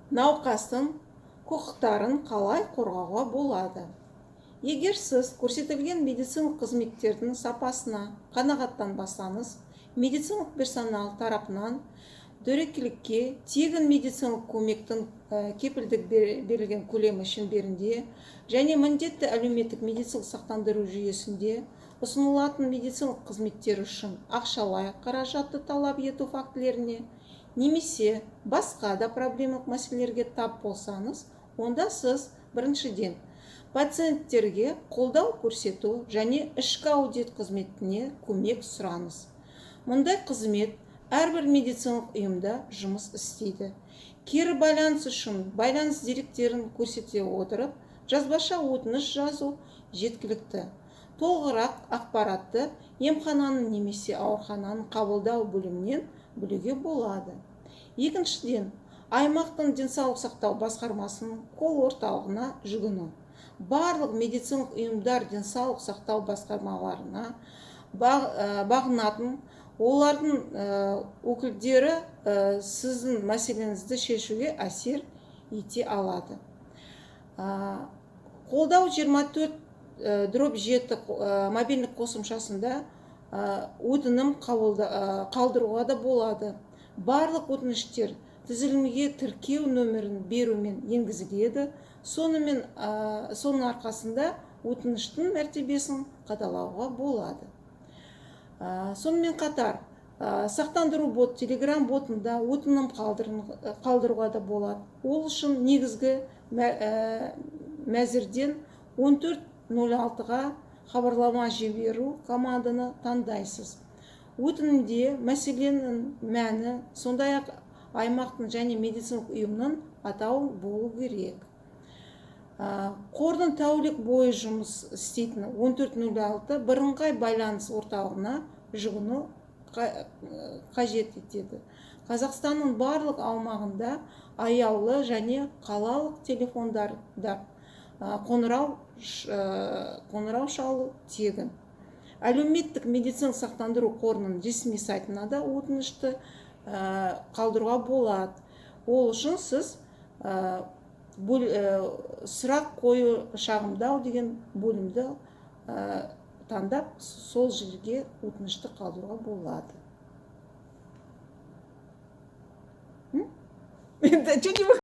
Науқастың құқықтарын қалай қорғауға болады? Егер сіз көрсетілген медициналық қызметтердің сапасына қанағаттанбасаңыз, медициналық персонал тарапынан дөрекілікке, тегін медициналық көмектің кепілдік берілген көлемі шеңберінде және міндетті әлеуметтік медициналық сақтандыру жүйесінде ұсынылатын медициналық қызметтер үшін ақшалай қаражатты талап ету фактілеріне немесе басқа да проблемалық мәселелерге тап болсаңыз, онда сіз, біріншіден, пациенттерге қолдау көрсету және ішкі аудит қызметіне көмек сұраңыз. Мұндай қызмет әрбір медициналық ұйымда жұмыс істейді. Кері байланыс үшін байланыс деректерін көрсете отырып, жазбаша өтініш жазу жеткілікті. Толығырақ ақпаратты емхананың немесе аурухананың қабылдау бөлімінен білуге болады. Екіншіден, аймақтың денсаулық сақтау басқармасының колл орталығына жүгіну. Барлық медициналық ұйымдар денсаулық сақтау басқармаларына бағынатын. Олардың өкілдері сіздің мәселеңізді шешуге әсер ете алады. Қолдау 24/7 мобильдік қосымшасында өтінім қалдыруға да болады. Барлық өтініштер тізілімге тіркеу нөмірін берумен енгізіледі. Сонымен, соның арқасында өтініштің мәртебесін қадағалауға болады. Сонымен қатар, сақтандыру бот телеграм ботында өтінім қалдыруға да болады. Ол үшін негізгі мәзірден 14.06-ға хабарлама жіберу команданы таңдайсыз. Өтінімде мәселенің мәні, сондай-ақ аймақтың және медициналық ұйымның атауы болу керек. Қордың тәулік бойы жұмыс істейтін 14.06 бірыңғай байланыс орталығына жүгіну қажет етеді. Қазақстанның барлық аумағында аяулы және қалалық телефондарда қоңырау шалу тегін. Әлеуметтік медициналық сақтандыру қорының ресми сайтына да өтінішті қалдыруға болады. Ол үшін сіз сұрақ қою, шағымдау деген бөлімді таңдап, сол жерге өтінішті қалдыруға болады. М? Да, чё не